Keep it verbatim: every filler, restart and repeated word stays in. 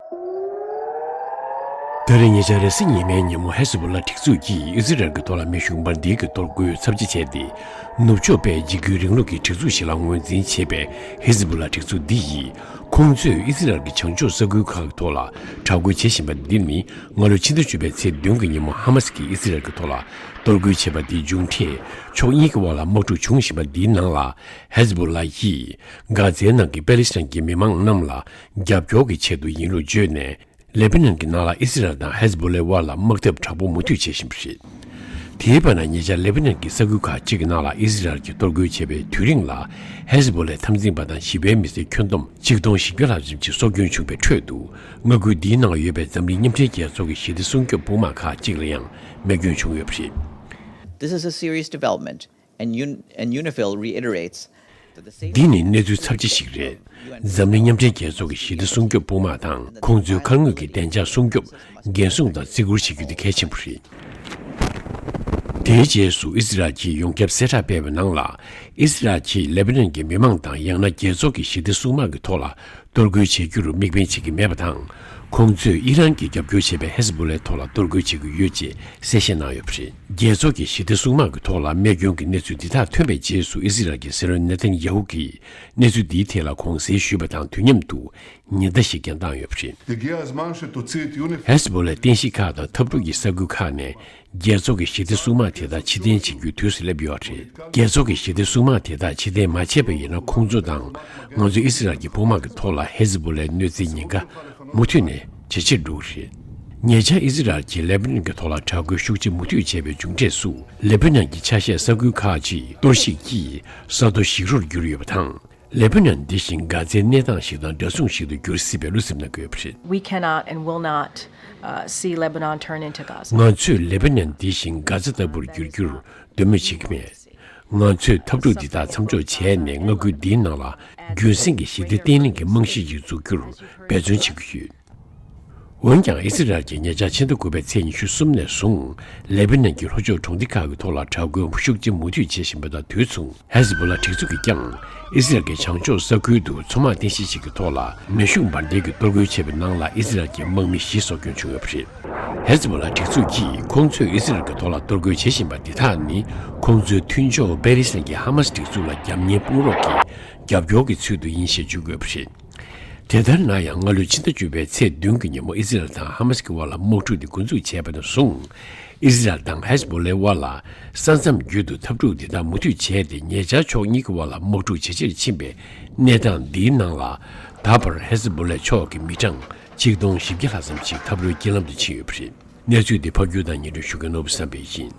ད་རེས་ཉེ་ཆར་རེས་གཟའ་ཉི་མའི་ཉིན་མོ་ཧེ་ཟི་བྷོ་ལ་སྒྲིག་འཛུགས་ཀྱིས་ཨི་ཟི་རལ་གྱི་ཐོག་ལ་མེ་ཤུགས་འབར་མདེལ་གྱི་གཏོར་རྒོལ་ཚབས་ཆེ་བྱས་ཏེ། ནུབ་ཕྱོགས་པས་འཇིགས་སྐུལ་རིང་ལུགས་ཀྱི་སྒྲིག་འཛུགས་ཤིག་ལ་ངོས་འཛིན་བྱེད་པའི་ཧེ་ཟི་བྷོ་ལ་སྒྲིག་འཛུགས་འདི་ཡིས། ཁོང་ཚོས་ཨི་ཟི་རལ་གྱི་བྱང་ཕྱོགས་ས་ཁུལ་ཁག་གི་ཐོག་ལ་དྲག་རྒོལ་བྱེད་བཞིན་པ་འདི་ནི། སྔ་ལོའི་ཕྱི་ཟླ་བཅུ་པའི་ཚེས་བདུན་གྱི་ཉིན་མོ་ཧ་མ་སི་ཀྱིས་ཨི་ཟི་རལ་གྱི་ཐོག་ལ་གཏོར་རྒོལ་བྱས་པ་འདིའི་མཇུག་འབྲས། ཕྱོགས་གཉིས་ཀྱི་དབར་ལ་དམག་འཁྲུག་བྱུང་བཞིན་པ་འདིའི་ནང་ལ། ཧེ་ཟི་བྷོ་ལ་ཡིས་གྷ་ཛའི་ནང་གི་པེ་ལི་སི་ཐན་གྱི་མི་མང་རྣམས་ལ་རྒྱབ་སྐྱོར་གྱི་ཆེད་དུ་ཡིན་ལུགས་བརྗོད་ནས། ལེ་པ་ནན་གྱི་ནང་ལ་ཨི་སི་རལ་དང་ཧེ་ཟི་བྷོ་ལའི་དབར་ལ་དམག་འཐབ་དྲག་པོ་མུ་མཐུད་བྱེད་བཞིན་པ་རེད། དེའི་བར་ན་ཉེ་ཆར་ལེ་པ་ནན་གྱི་ས་ཁུལ་ཁག་ཅིག་གི་ནང་ལ་ཨི་སི་རལ་གྱིས་གཏོར་རྒོལ་བྱས་པའི་དུས་རིང་ལ། ཧེ་ཟི་བྷོ་ལའི་འཐབ་འཛིང་པ་དང་ཞི་བའི་མི་སེར་ཁྱོན་བསྡོམས་ཆིག་སྟོང་བཞི་བརྒྱ་ལྷག་ཙམ་ཞིག་སྲོག་སྐྱོན་བྱུང་བའི་ཁྲོད་དུ། མངའ་ཁུལ་འདིའི་ནང་ཡོད་པའི་འཛམ་གླིང་མཉམ་འབྲེལ་རྒྱལ་ཚོགས་ཀྱི་ཞི་བདེ་སྲུང་སྐྱོབ་དཔུང་དམག་ཁག་ཅིག་ལ་ཡང་རྨས་སྐྱོན་བྱུང་ཡོད་པ་རེད། This is a serious development, and, Un- and UNIFIL reiterates that the safety འདི་ནི་གནས་ཚུལ་ཚབས་ཆེ་ཞིག་རེད། འཛམ་གླིང་མཉམ་འབྲེལ་རྒྱལ་ཚོགས་ཀྱི་ཞི་བདེ་སྲུང་སྐྱོབ་དཔུང་དམག་དང་ཁོང་ཚོའི་མཁར་དངོས་ཀྱི་བདེ་འཇགས་སྲུང་སྐྱོབ། འགན་སྲུང་དང་བརྩི་བཀུར་བྱེད་རྒྱུ་དེ་གལ་ཆེན་པོ་རེད། དེའི་རྗེས་སུ་ཨི་སི་རལ་གྱིས་ཡོངས་ཁྱབ་གསལ་བསྒྲགས་སྤེལ་བའི་ནང་ལ། ཨི་སི་རལ་གྱིས་ལེ་པ་ནན་གྱི་མི་མང་དང་ཡང་ན་རྒྱལ་ཚོགས་ཀྱི་ཞི་བདེ་སྲུང་དམག་གི་ཐོག་ལ་གཏོར་རྒོལ་བྱེད་རྒྱུར་དམིགས་འབེན་བྱེད་ཀྱི་མེད་པ་དང་། ཁོང་ཚོས་ཨི་རན་གྱིས་རྒྱབ་སྐྱོར་བྱེད་པའི་ཧེ་ཟི་བྷོ་ལའི་ཐོག་ལ་གཏོར་རྒོལ་བྱེད་ཀྱི་ཡོད་ཅེས་གསལ་བཤད་གནང་ཡོད་པ་རེད། རྒྱལ་ཚོགས་ཀྱི་ཞི་བདེ་སྲུང་དམག་གི་ཐོག་ལ་རྨས་སྐྱོན་གྱི་གནས་ཚུལ་འདི་དག་ཐོན་པའི་རྗེས་སུ་ཨི་སི་རལ་གྱི་སྲིད་བློན་ནེ་ཐན་ཡ་ཧུ་གིས་གནས་ཚུལ་འདིའི་ཐད་ལ་དགོངས་སེལ་ཞུས་པ་དང་དུས་མཉམ་དུ། ཉེན་བརྡ་ཞིག་ཀྱང་བཏང་ཡོད་པ་རེད། The gear has managed to cheat unif- ཧེ་ཟི་བྷོ་ལའི་རྟེན་གཞི་ཁག་དང་འཐབ་འཁྲུག་གི་ས་ཁུལ་ཁག་ནས་རྒྱལ་ཚོགས་ཀྱི་ཞི་བདེ་སྲུང་དམག་དེ་དག་ཕྱིར་འཐེན་བྱེད་རྒྱུའི་དུས་སུ་སླེབས་ཡོད་པ་རེད། རྒྱལ་ཚོགས་ཀྱི་ཞི་བདེ་སྲུང་དམག་དེ་དག་ཕྱིར་འཐེན་མ་བྱས་པ་ཡིན་ན། ཁོང་ཚོ་དང་ང་ཚོ་ཨི་སི་རལ་གྱི་དཔུང་དམག་གི་ཐོག་ལ་ཧེ་ཟི་བྷོ་ལའི་གནོད་འཚེའི་ཉེན་ཁ་མུ་མཐུད་ནས་ཇེ་ཆེར་འགྲོ་གི་རེད། ཉེ་ཆར་ཨི་སི་རལ་གྱིས་ལེ་པ་ནན་གྱི་ཐོག་ལ་དྲག་རྒོལ་ཤུགས་ཆེ་མུ་མཐུད་བྱས་པའི་མཇུག་འབྲས་སུ། ལེ་པ་ནན་གྱི་ཆ་ཤས་ས་ཁུལ་ཁག་ཅིག་གཏོར་བཤིག་གིས་ས་རྡོ་ཞིག་རོར་གྱུར་ཡོད་པ་དང་། ལེ་པ་ནན་འདི་བཞིན་གྷ་ཛའི་གནས་སྟངས་ཤིག་དང་འདྲ་མཚུངས་ཤིག་ཏུ་འགྱུར་སྲིད་པའི་བློ་འཚབ་གནང་གི་ཡོད་པ་རེད། We cannot and will not, uh, see Lebanon turn into Gaza. ང་ཚོས་ལེ་པ་ནན་འདི་བཞིན་གྷ་ཛ་ལྟ་བུར་འགྱུར་རྒྱུར་འདོད་མོས་བྱེད་ཀྱི་མེད། ང་ཚོས་འཐབ་འཁྲུག་འདི་དག་མཚམས་འཇོག་བྱས་ནས་མངའ་ཁུལ་འདིའི་ནང་ལ་རྒྱུན་སྲིང་གི་ཞི་བདེ་བརྟན་ལྷིང་གི་རྨང་གཞི་ཞིག་འཛུགས་རྒྱུར་འབད་བརྩོན་བྱེད་ཀྱི་ཡོད། འོན་ཀྱང་ཨི་སི་རལ་གྱིས་ཉེ་ཆར་ཕྱི་ཟླ་དགུ་པའི་ཚེས་ཉི་ཤུ་གསུམ་ནས་བཟུང་ལེ་པ་ནན་གྱི་ལྷོ་ཕྱོགས་གྲོང་སྡེ་ཁག་གི་ཐོག་ལ་དྲག་རྒོལ་ཤུགས་ཆེ་མུ་མཐུད་བྱེད་བཞིན་པ་དང་དུས་མཚུངས། ཧེ་ཟི་བྷོ་ལ་སྒྲིག་འཛུགས་ཀྱིས་ཀྱང་ཨི་སི་རལ་གྱི་བྱང་ཕྱོགས་ས་ཁུལ་དུ་མཚོ་དམག་རྟེན་གཞི་ཞིག་གི་ཐོག་ལ་མེ་ཤུགས་འབར་མདེལ་གྱི་གཏོར་རྒོལ་བྱས་པའི་ནང་ལ་ཨི་སི་རལ་གྱི་དམག་མི་བཞི་སྲོག་སྐྱོན་བྱུང་ཡོད་པ་རེད། ཧེ་ཟི་བྷོ་ལ་སྒྲིག་འཛུགས་ཀྱིས་ཁོང་ཚོས་ཨི་སི་རལ་གྱི་ཐོག་ལ་གཏོར་རྒོལ་བྱེད་བཞིན་པ་འདི་དག་ནི་ཁོང་ཚོའི་མཐུན་ཕྱོགས་པེ་ལི་སི་ཐན་གྱི་ཧ་མ་སི་སྒྲིག་འཛུགས་ལ་རྒྱབ་གཉེར་དཔུང་རོགས་ཀྱི་རྒྱབ་སྐྱོར་གྱི་ཚུལ་དུ་ཡིན་ཞེས་བརྗོད་དགོས་པ་རེད། དེ་ལྟར་ན་ཡང་སྔ་ལོའི་ཕྱི་ཟླ་བཅུ་པའི་ཚེས་བདུན་གྱི་ཉིན་མོ་ཨི་སི་རལ་དང་ཧ་མ་སི་ཀྱི་དབར་ལ་དམག་འཁྲུག་དེ་འགོ་འཛུགས་བྱས་པ་ནས་བཟུང་། ཨི་སི་རལ་དང་ཧེ་ཟི་བྷོ་ལའི་དབར་ལ་ས་མཚམས་བརྒྱུད་དུ་འཐབ་འཁྲུག་འདི་དག་མུ་མཐུད་བྱས་ཏེ། ཉེ་ཆར་ཕྱོགས་གཉིས་ཀྱི་དབར་ལ་དམག་འཁྲུག་ཇེ་ཆེར་ཕྱིན་པའི་གནས་སྟངས་འདིའི་ནང་ལ། ད་བར་ཧེ་ཟི་བྷོ་ལའི་ཕྱོགས་ཀྱི་མི་གྲངས་ཆིག་སྟོང་བཞི་བརྒྱ་ལྷག་ཙམ་ཞིག་འཐབ་རོའི་རྐྱེན་ལམ་དུ་ཕྱིན་ཡོད་པ་རེད། གནས་ཚུལ་འདི་ཕབ་སྒྱུར་དང་སྙན་སྒྲོན་ཞུ་མཁན་ནོར་བུ་བསམ་འཕེལ་ཡིན།